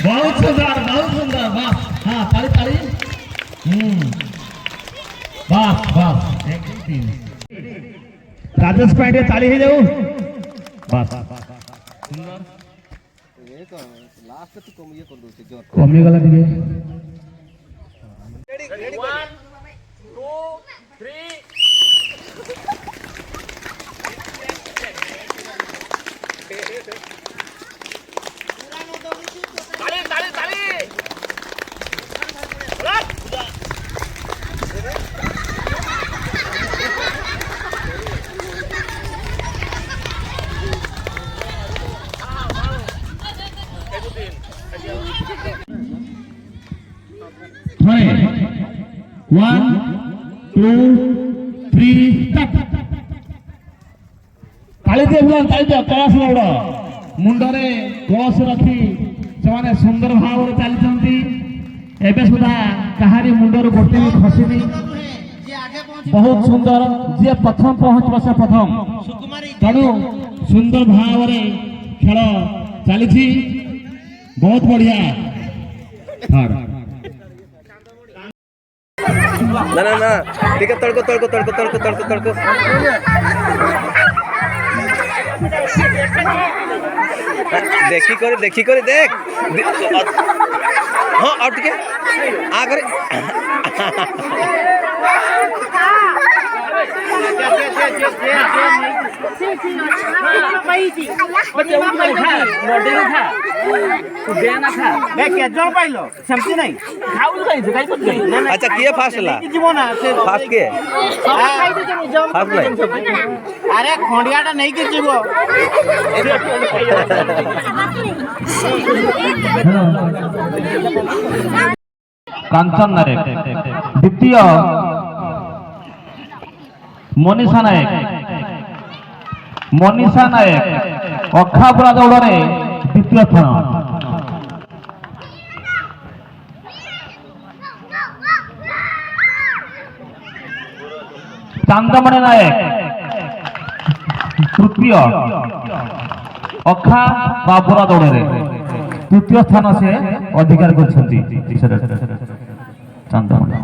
ବହୁତ ସୁନ୍ଦର, ବହୁତ ସୁନ୍ଦର। ବାସ୍, ହଁ, ତାଳି, ତାଳି। ବାସ୍ ବାସ୍, ଏକ, ଦୁଇ, ତିନି। ରାଜେଶ ପାଇଁ ଟିକେ ତାଳି ହେଇଯାଉ। ବାସ୍। ଲାଷ୍ଟ ତୁ କମ ଇଏ କରିଦଉଛି ଜୋର। କମିଗଲା ଟିକେ। One, two, three. ତାଳି, ତାଳି, ତାଳି। ରଖ। ଥରେ। One, two, three, start. ତାଳି ଦିଅ ବୁଲାନ, ତାଳି ଦିଅ। କଳସ ଦୌଡ଼। ମୁଣ୍ଡରେ କଳସ ରଖି ସେମାନେ ସୁନ୍ଦର ଭାବରେ ଚାଲିଛନ୍ତି। ଏବେ ସୁଦ୍ଧା କାହାରି ମୁଣ୍ଡରୁ ଗୋଟେ ବି ଖସିନି। ବହୁତ ସୁନ୍ଦର। ଯିଏ ପ୍ରଥମ ପହଞ୍ଚିବ ସେ ପ୍ରଥମ। ତେଣୁ ସୁନ୍ଦର ଭାବରେ ଖେଳ ଚାଲିଛି। ବହୁତ ବଢିଆ। ଥାର୍ଡ। ନା ନା ନା, ଟିକେ ତଳକୁ, ତଳକୁ, ତଳକୁ, ତଳକୁ, ତଳକୁ, ତଳକୁ। ଦେଖି କରି, ଦେଖି କରି ଦେଖ। ହଁ, ଆଉ ଟିକେ ଆ କରି। କେତେ ଜଣ ପାଇଲ? ସେମିତି ନାଇଁ। ଆଚ୍ଛା, କିଏ ଫାଷ୍ଟ ହେଲା? ଫାଷ୍ଟ କିଏ? ଫାଷ୍ଟ ନାଇଁ। ଆରେ, ଖଣ୍ଡିଆଟା ନେଇକି ଯିବ। କାଞ୍ଚନ ନାୟକ ଦ୍ୱିତୀୟ, ମନୀଷା ନାୟକ। ମନୀଷା ନାୟକ ଅଖାବୁରା ଦୌଡ଼ରେ ଦ୍ୱିତୀୟ ସ୍ଥାନ। ଚାନ୍ଦମଣି ନାୟକ ତୃତୀୟ। ଅଖା ବା ବୁରା ଦୌଡ଼ରେ ତୃତୀୟ ସ୍ଥାନ ସେ ଅଧିକାର କରିଛନ୍ତି। ଚାନ୍ଦମଣି।